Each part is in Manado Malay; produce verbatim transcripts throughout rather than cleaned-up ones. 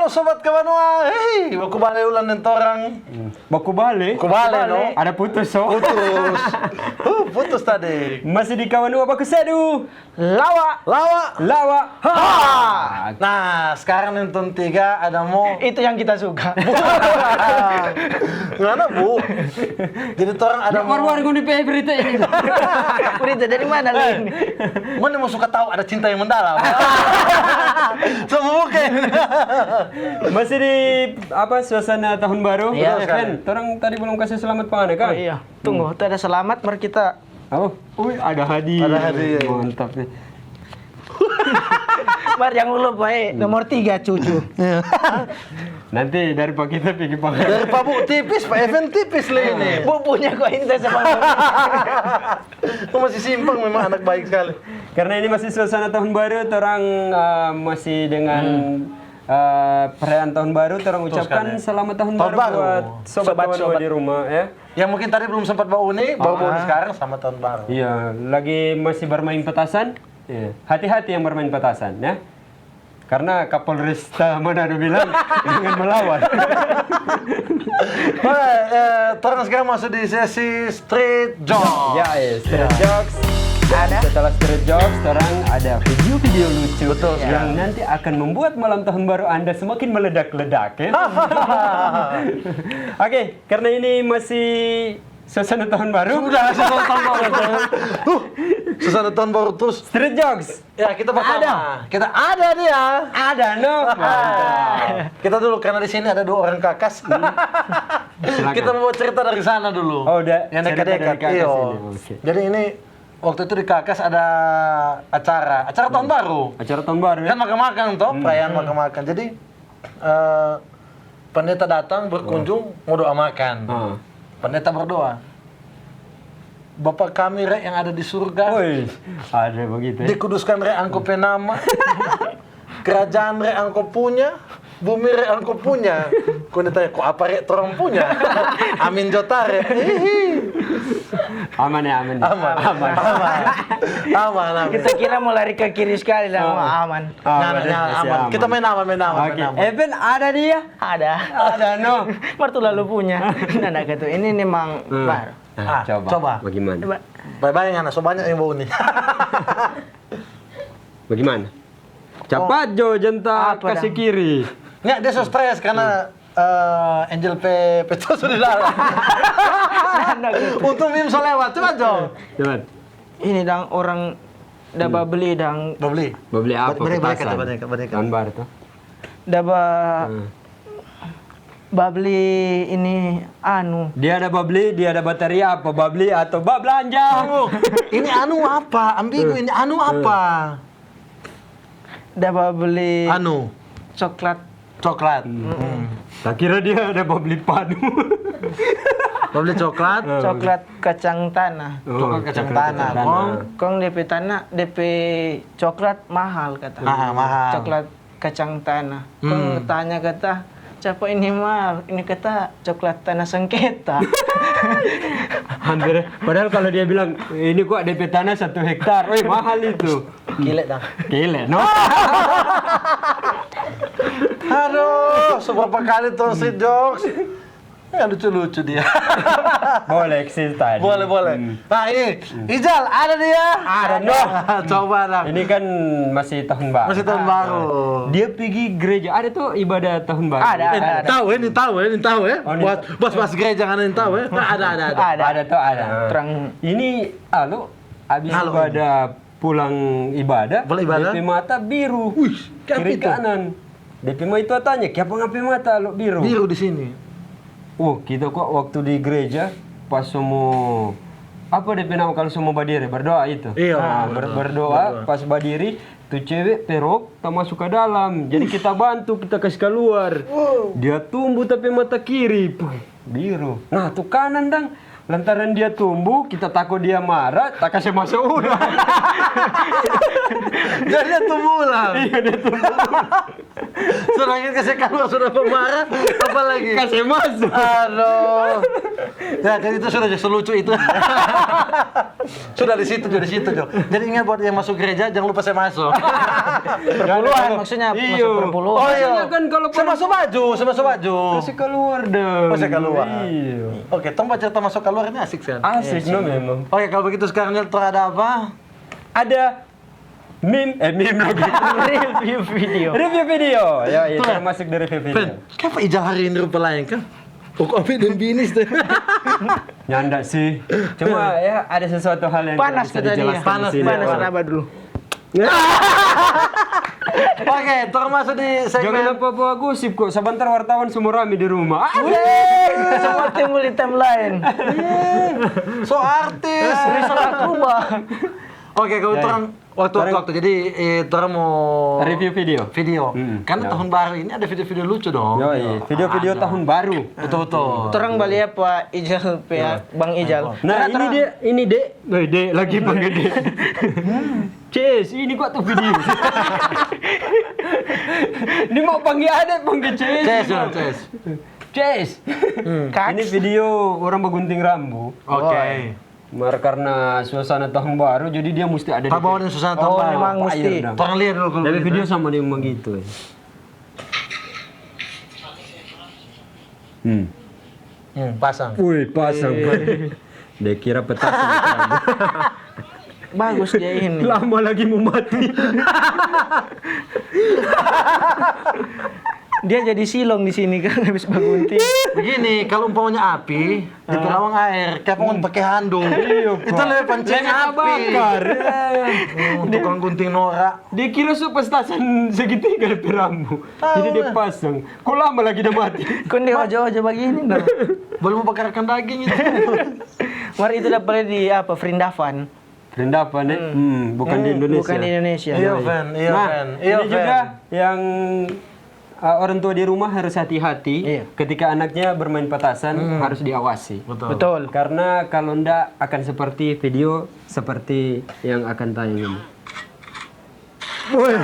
Sobat Kawanua, hei, baku bale ulang deng torang. Baku bale? Baku bale, no? Ada putus, so? Putus. Uh, putus tadi. Masih di Kawanua baku sedu. Lawa. Lawa. Lawa. Ha. Ha. Nah, sekarang nonton tiga ada mo. Itu yang kita suka. Ngana, Bu? Jadi torang ada mo. War-war ngoni pe berita ini. Berita dari mana, Lin? Mana mo suka tahu ada cinta yang mendalam? Sama bukan. Masih di apa, suasana tahun baru? Iya. Betul sekali. Kan, torang tadi belum kasih selamat pa ngana, kan? Oh, iya. Tunggu, hmm, tu ada selamat, mari kita. Oh, ui, ada hadiah. Ada hadiah. Mantap nih. Mar, jangan lupa, eh, nomor tiga, cucu. Iya. Nanti dari pa kita pigi pa. Dari pa Bu tipis, pa Evan tipis le ini. Bu punya kok ini sama. Kok masih simpang, memang anak baik sekali. Karena ini masih suasana tahun baru, torang, eh, masih dengan, hmm, eh, perayaan tahun baru, torang ucapkan selamat tahun baru buat sobat-sobat di rumah, ya. Yang mungkin tadi belum sempat bauni, baru bauni sekarang, selamat tahun baru. Iya, lagi masih bermain petasan. Iya. Hati-hati yang bermain petasan, ya. Karena Kapolresta Manado bilang, "Jangan melawan." Oke, eh, torang sekarang masuk di sesi street jokes. Ya, ya, street jokes. Dan setelah street jokes, torang ada video-video lucu yang nanti akan membuat malam tahun baru Anda semakin meledak-ledak, ya. Oke, karena ini masih suasana tahun baru. Sudah, suasana tahun baru. Huh, suasana tahun baru terus. Street jokes. Ya, kita pertama. Ada. Kita ada dia. Ada, no. Kita dulu, karena di sini ada dua orang kakas. Silakan. Kita mau cerita dari sana dulu. Oh, udah. Yang cerita dekat-dekat, dari kakas ini. Oke. Jadi ini waktu itu di kakas ada acara, acara tahun baru. Acara tahun baru, ya? Kan makan-makan toh, perayaan makan-makan. Jadi, eh, pendeta datang berkunjung, mau doa makan. Ah. Pendeta berdoa, "Bapa kami, Rek, yang ada di surga, woi, ada begitu, ya? Dikuduskan, Rek, angko pe nama. Kerajaan, Rek, angko punya. Bumi, Rek, angko punya." Kong dia tanya, "Ko apa, Rek, torang punya?" Amin jo tare. Hihi. Aman ya, aman ya? Aman. Aman. Aman. Aman, aman. Kita kira mau lari ke kiri sekali, lah, aman. Aman, aman, aman. Kita main aman, main aman, main aman. Oke, Eben ada dia? Ada. Ada, no. Mar tu lalu punya. Nah, nah, gitu. Ini nih, Mang Bar. Ah, coba. Bagaimana? Coba. Bye-bye, ngana. So banyak yang bau nih. Bagaimana? Capat jo, jenta kasi kiri. Nya, dia so stres karena, eh, Angel pe, pe tos so di dalam. Untung Mim so lewat. Coba jo. Coba. Ini dang orang da babli dang. Babli. Babli apa? Babli, babli kata, babli kata, babli kata. Gambar tuh. Da ba-, babli ini anu. Dia ada babli, dia ada bateri apa? Babli atau bablanja? Oh, ini anu apa? Ambigu ini. Anu apa? Da babli anu. Coklat. Coklat. Hmm. Tak kira dia ada babli panu. Babli coklat. Coklat kacang tanah. Oh, coklat kacang tanah. Kong, kong depe tanah, depe coklat mahal kata. Ah, mahal. Coklat kacang tanah. Kong tanya kata, "Capa ini mahal?" Ini kata, "Coklat tanah sengketa." Hampir. Padahal kalau dia bilang, "Ini kok depe tanah satu hektar." Weh, mahal itu. Kile dang. Kile, no? Aduh, so berapa kali tuh si jokes? Ya, lucu-lucu dia. Boleh sih tadi. Boleh, boleh. Hmm. Nah, ini, Ijal, ada dia? Ada, no. Coba dong. Ini kan masih tahun baru. Masih tahun baru. Dia pergi gereja. Ada tuh ibadah tahun baru? Ada, ada, ada. Tahu, ini tahu, ini tahu, ya. Oh, ini tahu. Buat, buat, buat gereja kan ini tahu, ya. Nah, ada, ada, ada. Ada. Ada tuh, ada. Terang. Ini, alo, abis ibadah pulang ibadah, depe mata biru. Wih, kiri kanan. Depe maitua tanya, "Kiapa ngana pe mata lo biru?" Biru di sini. Oh, kita kok waktu di gereja, pas so mo, apa depe nama kalau so mo badiri, berdoa itu. Iya, berdoa. Berdoa, pas badiri, tu cewe pe rok tamaso ka dalam. Jadi kita bantu, kita kasi kaluar. Dia tumbu ta pe mata kiri. Puh, biru. Nah, tu kanan dang. Lantaran dia tumbu, kita tako dia mara, ta kase maso ulang. Jadi dia tumbu ulang. Iya, dia tumbu ulang. Sedangkan kasih keluar sudah pemarah, apa lagi? Kasih masuk. Aduh. Ya, jadi itu sudah, sudah lucu itu. Sudah di situ jo, di situ jo. Jadi ingat buat yang masuk gereja, jangan lupa saya masuk. Perpuluhan, maksudnya, iyo, masuk perpuluhan. Oh, iya. Maksudnya kan kalau saya masuk baju, saya masuk baju. Kasih keluar dong. Oh, saya keluar. Iya. Oke, tong baca cerita masuk keluar ini asik, Sen. Asik, no, memang. Oke, kalau begitu sekarang, Nel, tuh ada apa? Ada meme, eh, meme lagi. Review video. Review video. Ya, itu masuk dari review video. Fen, kenapa Ijal hari ini rupa lain, kan? Pokok apa dan binis deh. Nyanda sih. Cuma, ya, ada sesuatu hal yang tidak bisa dijelaskan di sini. Panas, panas, panas. Panas, sabar dulu. Oke, termasuk di segmen. Jangan apa-apa gosip kok. Sebentar wartawan semua rame di rumah. Asik. Wih, seperti muli timeline. So artis. Bisa berubah. Oke, kalau orang waktu, waktu, jadi, eh, orang mau review video. Video. Karena tahun baru ini ada video-video lucu dong. Yoi, video-video tahun baru. Betul, betul. Orang bali apa, Ijal, Bang Ijal. Nah, ini dia, ini Dek. Woi, Dek, lagi panggil Dek. Ces, ini kok tuh video. Ini mau panggil adek, panggil Ces. Ces, ya, Ces. Ces. Ini video orang bagunting rambu. Oke. Mar karena suasana tahun baru, jadi dia mesti ada di sini. Tabawa deng suasana tahun baru. Oh, memang mesti. Torang lia dulu kalau begitu. Tapi video sama dia begitu, ya. Hmm. Hmm, pasang. Wih, pasang. Dia kira petasan. Bagus dia ini. Lama lagi mau mati. Dia jadi silong di sini kan, habis bagunting. Begini, kalau umpamanya api, di lawang air, kayak mau pakai handuk. Iya, itu lebih pancing api. Lebih bakar. Oh, tukang gunting norak. Dia kira su pestasan segitiga di rambu. Jadi dia pasang. Kok lama lagi dia mati? Kok dia ojo-ojo begini dong? Belum bakar daging itu. Mar itu dapat di apa, Vrindavan. Vrindavan, eh? Hmm, bukan di Indonesia. Bukan di Indonesia. Iya, Van. Iya, Van. Nah, ini juga yang, uh, orang tua di rumah harus hati-hati ketika anaknya bermain petasan, harus diawasi. Betul. Karena kalau ndak akan seperti video seperti yang akan tayang ini. Woi.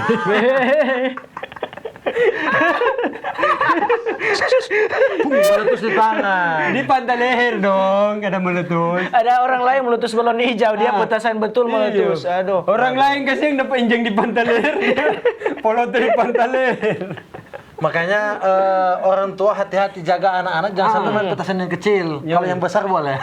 Pung, meletus di tangan. Di pantai leher dong, kada meletus. Ada orang lain meletus balon hijau, dia petasan betul meletus. Aduh. Orang lain kasiang dapa injang di pantai leher, dia poloto di pantai leher. Makanya, eh, orang tua hati-hati jaga anak-anak, jangan sampai main petasan yang kecil. Kalau yang besar boleh.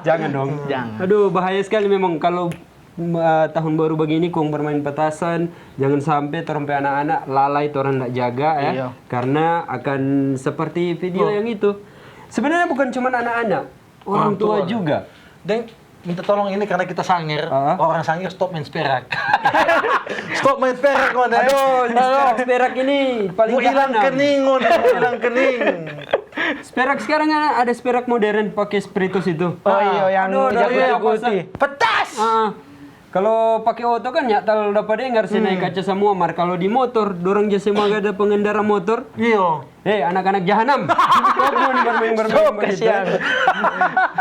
Jangan dong. Jangan. Aduh, bahaya sekali memang kalau, eh, tahun baru begini kong bermain petasan, jangan sampai torang pe anak-anak lalai, torang ndak jaga, ya. Iya. Karena akan seperti video yang itu. Sebenarnya bukan cuma anak-anak, orang tua juga. Deng, minta tolong ini karena kita sanger, orang sanger stop main sperak. Stop main sperak, ngoni. Aduh, ini sperak, sperak ini paling jahanam. Mau hilang kening, ngoni, mau hilang kening. Sperak sekarang ada, ada sperak modern pakai spiritus itu. Oh, iya, yang jago-jago itu. Petas! Ah. Kalau pake oto kan nyatal dapa dengar se nae kaca samua, mar kalau di motor, dorang ja se mangada pengendara motor. Iyo. Eh, anak-anak jahanam. Stop ngoni bermain-bermain bagitu. Stop, kasihan.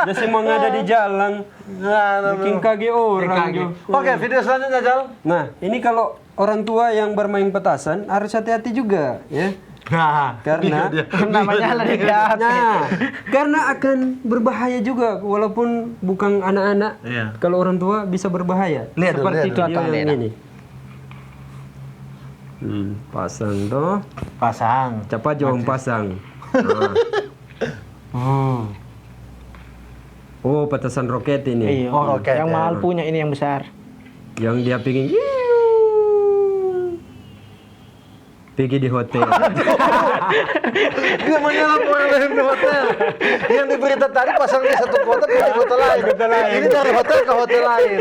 Ja se mangada di jalang. Bikin kage orang jo. Oke, video selanjutnya, Jal. Nah, ini kalau orang tua yang bermain petasan harus hati-hati juga, ya. Nah, karena namanya lari di api. Nah, karena akan berbahaya juga, walaupun bukan anak-anak. Iya. Kalau orang tua bisa berbahaya. Lihat dulu, lihat dulu. Seperti video yang ini. Hmm, pasang toh. Pasang. Capa jo pasang. Nah. Oh. Oh, petasan roket ini. Iya. Oh, roket, yang mahal punya ini yang besar. Yang dia pigi, pigi di hotel. Dia menyalap orang lain di hotel. Yang di berita tadi pasang di satu kota, pigi di kota lain. Kota lain. Ini dari hotel ke hotel lain.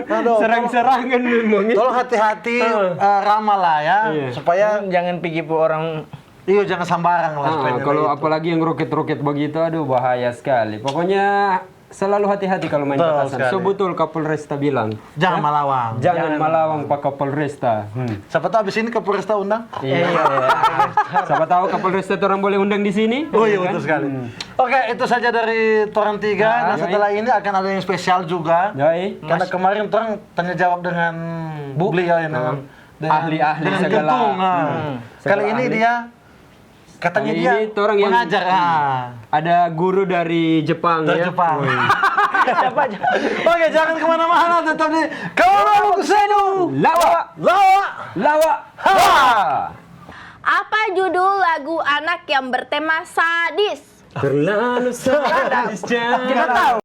Aduh, serang-serangan memang. Tolong hati-hati, eh, ramah lah ya, supaya jangan pigi pu orang. Iyo, jangan sambarang lah. Ah, kalau apalagi yang roket-roket begitu, aduh, bahaya sekali. Pokoknya selalu hati-hati kalau main petasan. Betul sekali. So betul Kapolresta bilang. Jangan malawang. Jangan malawang pa Kapolresta. Hmm. Siapa tahu abis ini Kapolresta undang? Iya. Siapa tahu Kapolresta orang boleh undang di sini. Oh iya, betul sekali. Hmm. Oke, itu saja dari torang tiga. Nah, setelah ini akan ada yang spesial juga. Yoi. Karena kemarin torang tanya jawab dengan beliau yang dengan Ahli-ahli segala. Kali ini dia katanya dia ini orang yang mengajar. Ada guru dari Jepang, ya. Jepang. Oke, jangan kemana-mana, tetap di Kawan Kusenu. Lawa, lawa, lawa. Ha. Apa judul lagu anak yang bertema sadis? Terlalu sadis. Kita tahu.